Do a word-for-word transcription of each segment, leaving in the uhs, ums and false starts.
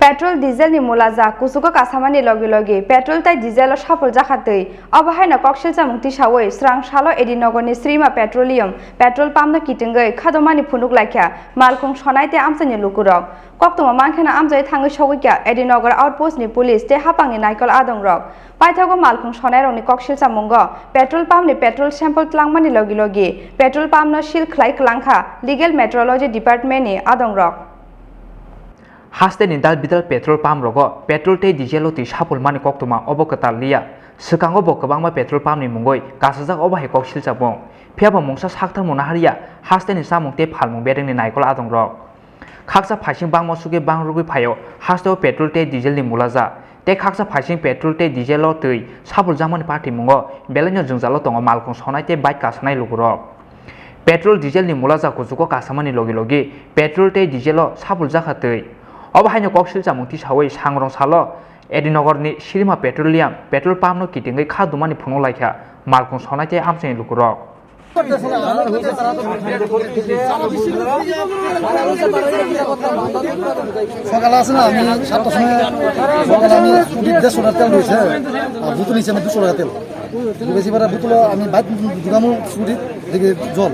Petrol diesel ni mulaja kuchugo kasamani logi logi petrol tei diesel o sapul jakha twi. Obo haino koksil chamung tisawi srang salo Edinogor ni Srima Petroleum petrol pump no kitingwi khadomani phunuk laikha malkhung sonai tei amchaini lukurok. Koktwma mankhe no amchai thangwi sogwi kha Edinogor outpost ni police tei hapang ni naikol adong rok. Paithago malkhung sonai rok ni koksil chamungo petrol pump ni petrol sample tlangmani logi logi petrol pump no seal khlai kwlangkha legal metrology department ni adong rok. Haste ni dal bidal petrol pump rogo petrol tei diesel o twi sapul mani koktwma obo kwtal liya. Swkango bo kwbangma petrol pump ni mungwi kasajak obo hai koksil chamung. Phiya bo mungsa sakthar muna hariya haste ni chamung tei phalmung bedeng ni naikol adong rok. Khaksa phaising bangma sugwi bang rwgwi phaio, hasteo petrol tei diesel ni mulaja. Tei khaksa phaising petrol tei diesel o twi sapul jakmani patimungo belaino jwngjalo tongo malkhung sonai tei bike kasanai lukurok. Petrol diesel ni mulaja kuchugo kasamani logi logi petrol tei diesel o sapul jakha twi. Obo haino koksil chamung tisawi sangrong salo Edinogor ni Srima Petroleum petrol pump no kitingwi kha dumani phunuk laikha malkhung sonai tei amchaini lukurok. সকালে আছে না, আমি সাতটার সময় সকালে আমি স্কুটির দেড়শো টাকা তেল রয়েছে, আর বোতল নিচে আমি দুশো টাকা তেল। বেশি বেড়া বোতল আমি বাইক দোকানও স্কুটি দেখি জল,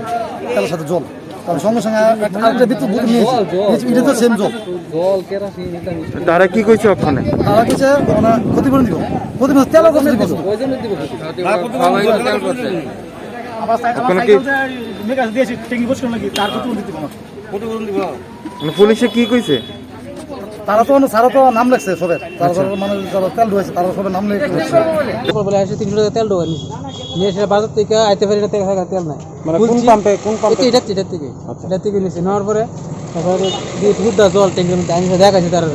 তেলের সাথে জল। কারণ সঙ্গে সঙ্গে আর-, আরেকটা ভিতরে বোতল নিয়েছি, নিয়েছি, এটা তো সেম জল। তারা কি কইছে ওখানে? তারা কইছে ওখানে ক্ষতিপূরণ দিব, ক্ষতিপূরণ তেলও ক্ষতিপূরণ দিব। ওখানে কি? মেকার দিয়েছি, ট্যাঙ্কি বুঝ করে নাকি? তার কত দিতে আমার? মানে পুলিশে কি কইছে? তারা তো, তারা তো নাম লেখছে সবের। তারা আচ্ছা। তো মানে যারা তেল ঢুকেছে, তারা সবের নাম লেখছে। বলে একশো তিনশো টাকা তেল ঢোকানি। নিয়ে এসে বাজার থেকে আইতে পারি না, তেল, তেল নাই। মানে কোন পাম্পে, কোন পাম্পে? এটা, এটা থেকে। আচ্ছা। এটা থেকে নিয়েছে। নেওয়ার পরে তারপরে দিয়ে হুদ্দা জল ট্যাঙ্কির মধ্যে আনিয়ে দেখাইছে তারা।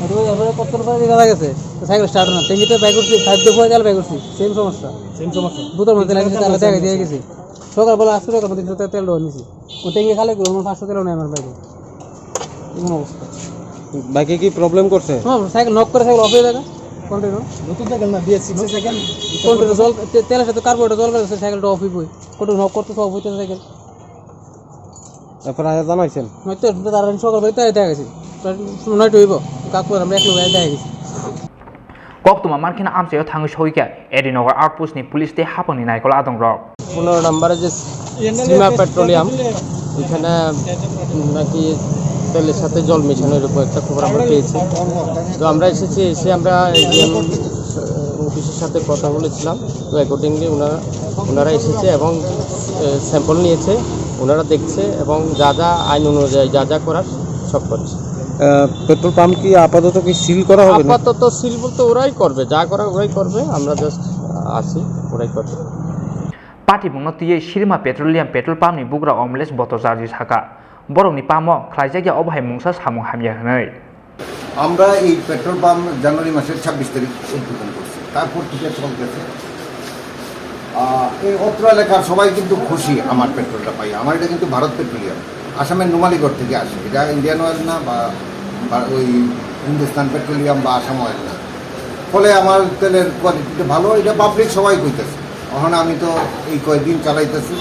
আর ওই, তারপরে কত করে জানা গেছে? তো সাইকেল স্টার্ট না। ট্যাঙ্কিতে বাইক উঠছি, ফাইভ দিয়ে ফোর গেল বাইক উঠছি। সেম সমস্যা। সেম সমস্যা। বোতল মধ্যে লাগিয়েছে, তারা দেখা দিয়ে গেছে। সকালবেলা আসলে কত তিনশো টাকা তেল ঢোকানিছি। ও ট্যাঙ্কি খালি করে আমার পাঁচশো তেল নেই আমার বাইকে। এমন অবস্থা। বাইকে কি প্রবলেম করছে? হ্যাঁ, সাইকেল নক করে সাইকেল অফ হয়ে যাবে। কন্টিনিউ। নতুন সাইকেল না, বিএস সিক্স সাইকেল। কন্টিনিউ জল, তে-, তেলের সাথে কার্বোরেটর জল বেরোচ্ছে, সাইকেলটা অফ হইবই। কন্টিনিউ নক করতে অফ হইতেছে সাইকেল। এরপর আয়া জানাইছেন? নয়তো এটা তারা সকাল বেলা তাই দেখা গেছে। প্রায় নয়টা হইব। কাকু আর আমরা এক লোক দেখা গেছি। Koktwma mankhe no amchaio thangwi sogwi kha Edinogor outpost ni police tei hapang ni naikol adong rok. পনেরো নম্বরে যে সিমা পেট্রোলিয়াম, এখানে নাকি তেলের সাথে জল মেশানো, এরকম একটা খবর আমরা পেয়েছি। তো আমরা এসেছি, এসে আমরা এসডিএম অফিসের সাথে কথা বলেছিলাম। তো অ্যাকর্ডিংলি ওনারা, ওনারা এসেছে এবং, এ, স্যাম্পল নিয়েছে, ওনারা দেখছে এবং যা যা আইন অনুযায়ী যা যা করার সব করছে। আহ, পেট্রোল পাম্প কি আপাতত কি সিল করা হবে না? আপাতত সিল বলতে ওরাই করবে, যা করা ওরাই করবে, আমরা জাস্ট আছি, ওরাই করবে। Patibungno twiwi Srima Petroleum petrol pump ni bugra Omlesh Bhattacharjee sakha, borokni pump o khlaijakya obo hai mungsa samung hamya hwnwi. আমরা এই পেট্রোল পাম্প জানুয়ারি মাসের ছাব্বিশ তারিখ উদ্বোধন করছি, তারপর থেকে চলতেছে। আহ, এই অত্র এলাকার সবাই কিন্তু খুশি আমার পেট্রোলটা পাই। আমার এটা কিন্তু ভারত পেট্রোলিয়াম, আসামের নুমালীগড় থেকে আসে। এটা ইন্ডিয়ান অয়েল না বা, বা ওই হিন্দুস্তান পেট্রোলিয়াম বা আসাম অয়েল না। ফলে আমার তেলের কোয়ালিটিটা ভালো, এটা পাবলিক সবাই কইতেছে। এখন আমি তো এই কয়দিন চালাইতেছি,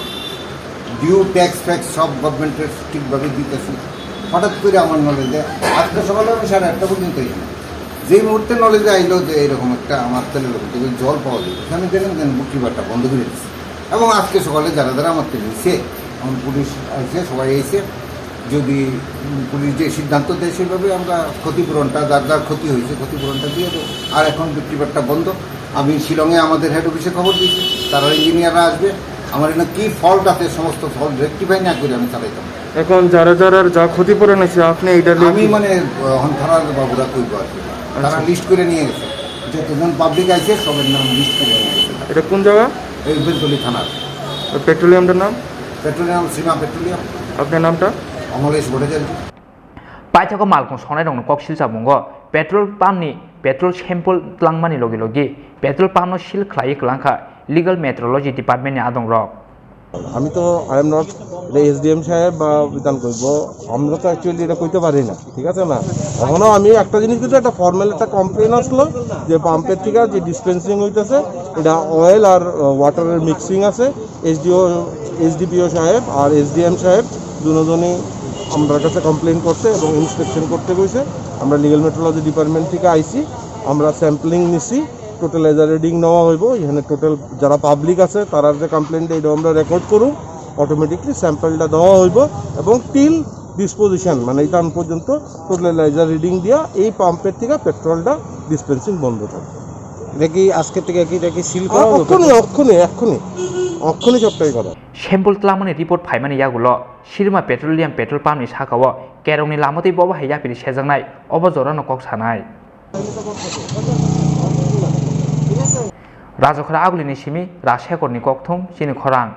ডিউ ট্যাক্স ফ্যাক্স সব গভর্নমেন্টের ঠিকভাবে দিতেছি। হঠাৎ করে আমার নলেজে আজকে সকালে আমি সাড়ে আটটা পর্যন্ত এখানে, যেই মুহূর্তে নলেজে আইলো যে এরকম একটা আমার তেলের উপর থেকে জল পাওয়া যায়, আমি দেখলাম কেন বুক টিপারটা বন্ধ করে দিচ্ছি। এবং আজকে সকালে যারা যারা আমার তেল নিচ্ছে, এখন পুলিশ আসছে, সবাই এসে যদি, উম, পুলিশ যে সিদ্ধান্ত দেয় সেভাবে আমরা ক্ষতিপূরণটা, যার যার ক্ষতি হয়েছে ক্ষতিপূরণটা দিয়ে দেবো। আর এখন বুক টিপারটা বন্ধ। আমি শিলংয়ে আমাদের হেড অফিসে খবর দিয়েছি, তারা ইঞ্জিনিয়াররা আসবে। আমার এখানে কি ফল্ট আছে, সমস্ত ফল্ট রেকটিফাই না করে আমি চালাইতাম। এখন যারা যারার যা ক্ষতিপূরণ হয়েছে, আপনি এইটা নিয়ে আমি কি মানে, আহ, এখন থানার বাবুরা কইবো আর কি। তারা আচ্ছা। লিস্ট করে নিয়ে গেছে, যতজন পাবলিক আছে সবার নাম লিস্ট করে নিয়ে গেছে। এটা কোন জায়গা? এই বেলতলি থানার। ওই পেট্রোলিয়ামটার নাম? পেট্রোলিয়াম, সীমা পেট্রোলিয়াম। আপনার নামটা? অমলেশ Bhattacharya. Paithago malkhung sonai rokno kok silcha mungo petrol pump ni petrol sample twlangmani logi logi petrol pump no seal khlaiwi kwlangkha legal metrology department ni adong rok. আমি তো, I am not, এটা এসডিএম সাহেব বা বিধান করবো, আমরা তো অ্যাকচুয়ালি এটা কইতে পারি না, ঠিক আছে না? এখনো আমি একটা জিনিস কিন্তু একটা ফর্মাল একটা কমপ্লেন আসলো যে পাম্পের থেকে যে ডিসপেন্সিং হইতেছে, এটা অয়েল আর, আহ, ওয়াটারের মিক্সিং আছে। এসডিও, এসডিপিও সাহেব আর এসডিএম সাহেব দুজনই আমরার কাছে কমপ্লেন করছে এবং ইন্সপেকশন করতে কইছে। আমরা লিগ্যাল মেট্রোলজি ডিপার্টমেন্ট থেকে আইছি, আমরা স্যাম্পলিং নিছি, টোটালাইজার রিডিং নেওয়া হইব। এখানে টোটাল যারা পাবলিক আছে তারার যে কমপ্লেনটা, এটা আমরা রেকর্ড করুম, অটোমেটিকলি স্যাম্পলটা দেওয়া হইব এবং টিল ডিসপোজিশন, মানে এই টাইম পর্যন্ত টোটালাইজার রিডিং দিয়া এই পাম্পের থেকে পেট্রোলটা ডিসপেন্সিং বন্ধ থাকবে। এটা কি আজকে থেকে কি, এটা কি সিল করা হবে? অক্ষণে, অক্ষণে, এক্ষুনি, অক্ষুনি সবটাই করা। Sample tlamani report phaimani yagulo Sirma Petroleum petrol pump ni sakao kerongni lamatwi bobo hai yapiri sejaknai, obo jorano kok sanai. Rajakhara Agulini simi Rajshekhorni kokthum chini khorang.